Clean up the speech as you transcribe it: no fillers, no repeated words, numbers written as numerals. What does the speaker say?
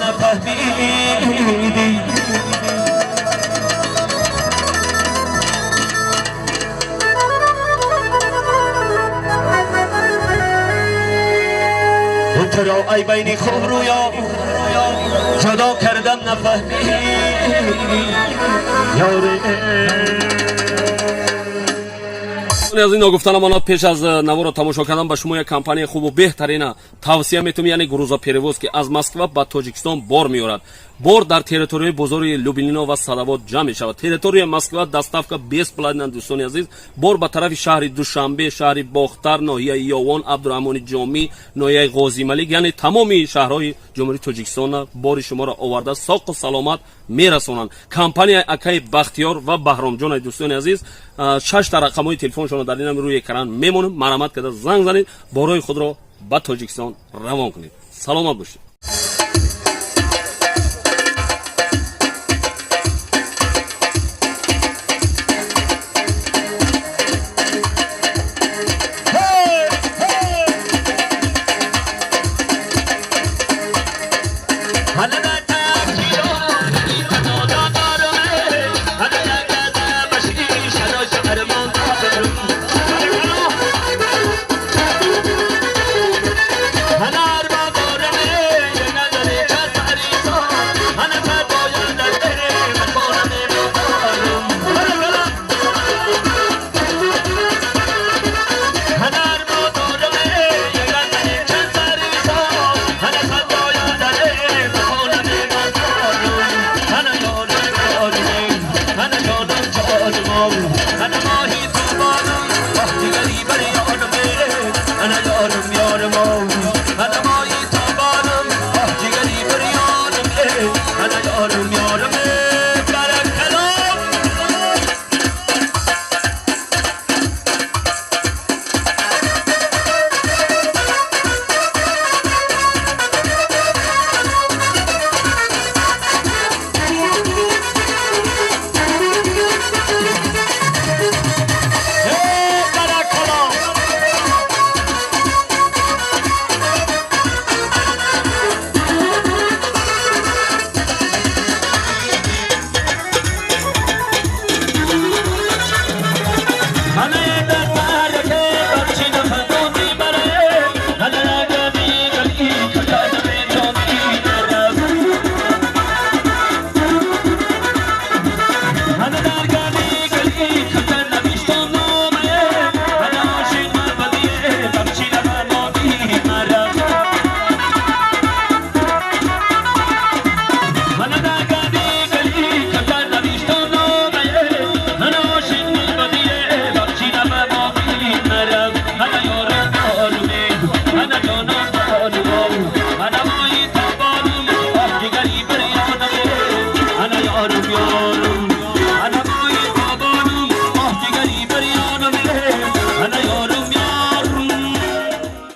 Нафаҳмидӣ. Туро ай байни хубрӯё ҷудо кардам, нафаҳмидӣ, ёре. Аз ин ногуфта намонад, пеш аз наворо тамошо кардан ба шумо як компанияи хубу беҳтарина тавсия метавонем, яъне грузоперевозки. Аз Москва ба Тоҷикистон бор меорад. Бор дар территорияи бозори Люблино ва Садовод ҷамъ мешавад. Территорияи Москва доставка бесплатна. Дӯстони азиз, бор ба тарафи шаҳри Душанбе, шаҳри Бохтар, ноҳияи Ёвон, Абдураҳмони Ҷомӣ, ноҳияи Ғозималик, яъне тамоми шаҳрҳои Ҷумҳурии Тоҷикистон бори шуморо оварда, соқу саломат мерасонанд. Компанияи акаи Бахтиёр ва Баҳромҷонаи. Дӯстони азиз, шашта рақамҳои телефоншонро дар инам рӯи экран мемонем. Марҳамат карда занг занед, борҳои худро ба Тоҷикистон равон кунед. Саломат бошед.